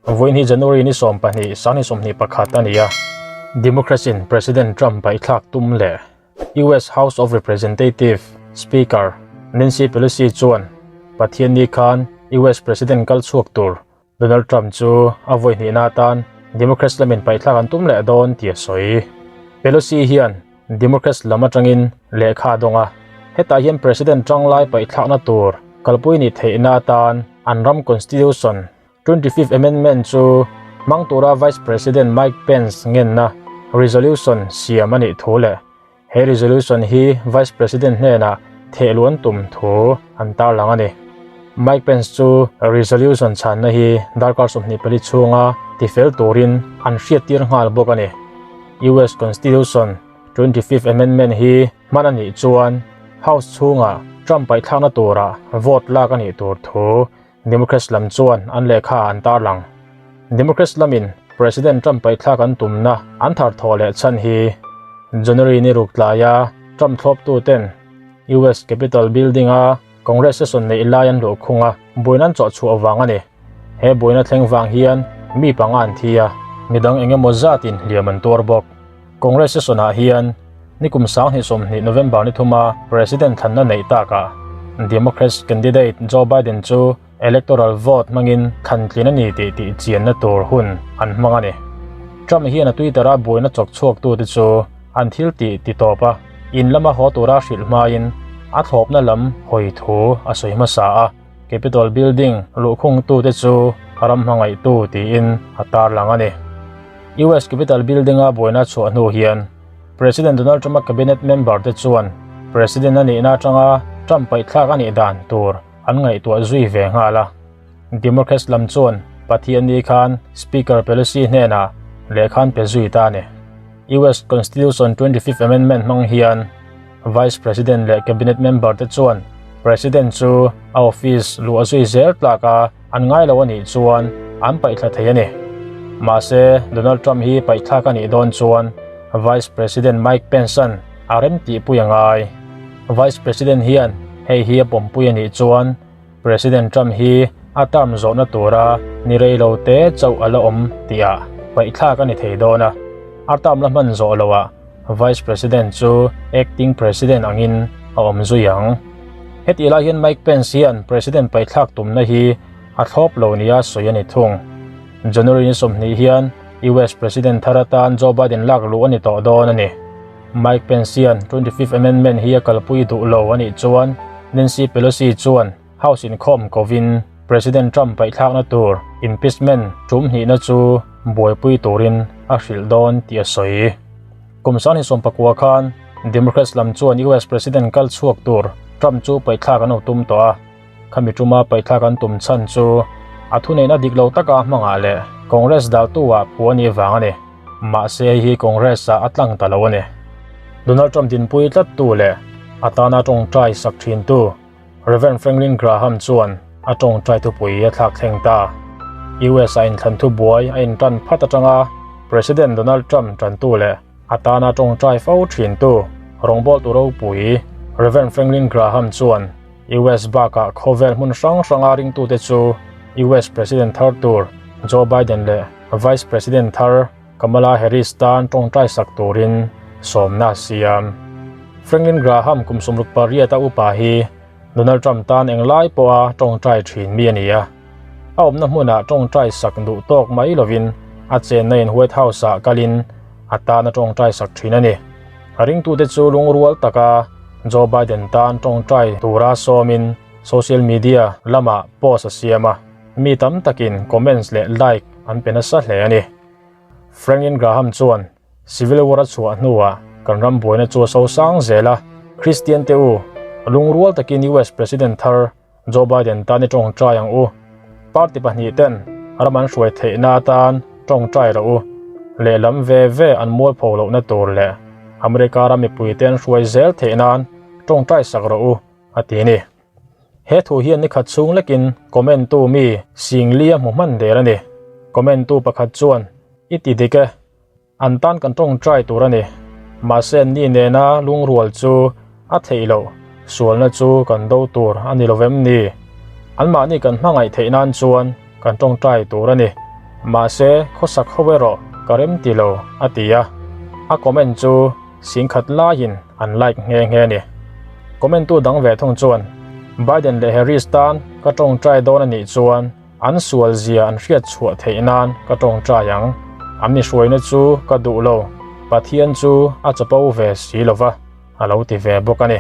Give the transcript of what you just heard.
Vawiin hi January ni 12, 2021 a ni a. Democrats in President Trump paihthlak tum leh US House of Representative Speaker Nancy Pelosi chuan Pathianni khan US President kal chhuak tur Donald Trump chu a vawi hnihna atan Democrats lamin paihthlak an tum leh dawn tih a sawi. Pelosi hian Democrats lam atangin lehkha a dawng a, hetah hian President tanglai paihthlakna tur kalpui ni theihna atan an ram Constitution 25th Amendment chu hmang tura Vice President Mike Pence ngenna resolution siam a nih thu leh he resolution hi Vice President hnenah thehluan tum thu an tarlang a ni. Mike Pence chu resolution chhanna hi darkar 24 chhunga tifel turin an hriattir nghal bawk a ni. US Constitution 25th Amendment hi hman a nih chuan House chhunga Trump paihthlakna tura vote lak a nih tur thu Democrats lam chuan an lehkha an tarlang. Democrats lamin President Trump paihthlak an tumna an thar thawh leh chhan hi January ni ruk tlaia Trump thlawptuten US Capitol Building-a Congress session neih lai an luh khung a, buaina an chawh chhuah vang a ni. He buaina thleng vang hian mi panga an thi a, midang eng emaw zatin hliam an tuar bawk. Congress session-ah hian nikum 2020 November ni thuma President thlanna neih takah Democrats candidate Joe Biden chu electoral vote hmangin thlan tlin a ni tih tih chianna tur hun an hmang a ni. Trump hian a Twitter-a buaina chawk chhuaktute chu an thil tih ti tawp a, in lama haw tura hrilh hmain a thlawpna lam hawi thu a sawi hmasa a, Capitol building luhkhungtute chu ram hmangaihtu tiin a tarlang a ni. US Capitol building-a buaina chhuah hnu hian President Donald Trump-a cabinet member te chuan President a nihna atanga Trump paihthlak a nih dan tur an ngaihtuah zui ve nghal a. Democrats lam chuan Pathianni khan Speaker Pelosi hnenah lehkha an pe zui ta a ni. US Constitution 25th Amendment hmang hian Vice President leh cabinet member te chuan President chu a office luah zui zel tlak a an ngai lo a nih chuan an paihthla thei a ni. Mahse, Donald Trump hi paihthlak a nih dawn chuan Vice President Mike Pence-a'n a rem tihpui a ngai. Vice President hian hei hi a pawmpui a nih chuan President Trump hi a term zawhna tura ni rei lo te chauh a la awm tihah paihthlak a ni thei dawn a. A term la hman zawh loah Vice President chu acting President angin a awm zui ang. Hetih lai hian Mike Pence hian President paihthlak tumna hi a thlawp lo nia sawi a ni thung. January ni 20 hian US President thar atan Joe Biden lak luh a ni tawh dawn a ni. Mike Pence hian 25th Amendment hi a kalpui duh lo a nih chuan Nancy Pelosi chuan House inkhawm kovin President Trump paihthlakna tur impeachment tum hnihna chu buaipui turin a hrilh dawn tih a sawi. Kum 2019 khan Democrats lam chuan US President kal chhuak tur Trump chu paihthlak an lo tum tawh a. Khami tuma paihthlak an tum chhan chu a thuneihna dik lo taka hmangah leh Congress daltu-ah phu a nih vang a ni. Mahse hei hi Congress-ah a tlang ta lo a ni. Donald Trump dinpui tlattu leh a tana tawngtai sak thintu Rev Franklin Graham chuan a tawngtai thupui a thlak thleng ta. US a inthlan thubuai a intan phat atanga President Donald Trump tantu leh a tana tawngtai fo thintu rawngbawltu ropui Rev Franklin Graham chuan US bakah khawvel hmun hrang hranga ringtute chu US President thar tur Joe Biden leh Vice President thar Kamala Harris tan tawngtai sak turin sawmna a siam. Franklin Graham kum 68 a upa hi Donald Trump tan englai pawha tawngtai thin mi a ni a. A awmna hmunah tawngtai sak duh tawk mai lovin a chenna in White House-ah kalin a tan a tawngtai sak thin a ni. A ringtute chu lungrual taka Joe Biden tan tawngtai tura sawmin social media lamah post a siam a, mi tam takin comments leh like an pe nasa hle a ni. Franklin Graham chuan Civil War a chhuah hnuah kan ram buaina chu a so sang zel a, Christian te u, lungrual takin US President thar Joe Biden tan i tawngtai ang u. Party pahnih ten ram an hruai theihna atan tawngtai rawh u. Lehlam ve ve an mualpho lohna tur leh America ram mipui te an hruai zel theih nan tawngtai sak rawh u, a ti a ni. He thu hian ni khat chhung lekin comment tu mi Singli a hmu hman der a ni. Comment tu pakhat chuan, I ti dik e. An tan kan tawngtai tur a ni. Mahse an ni nena lungrual chu a theih loh, sualna chu kan do tur a ni lo vem ni? Anmahni kan hmangaih theih nan chuan kan tawngtai tur a ni. Mahse, khawsak ho erawh ka rem ti lo, a ti a. A comment chu singkhat laiin an like nghe nghe a ni. Comment tu dang ve thung chuan, Biden leh Harris tan ka tawngtai dawn a nih chuan an sual zia an hriat chhuah theih nan ka tawngtai ang. An mi hruaina chu ka duh lo, Pathian chu a chapo ve si lo va, a lo ti ve bawk a ni.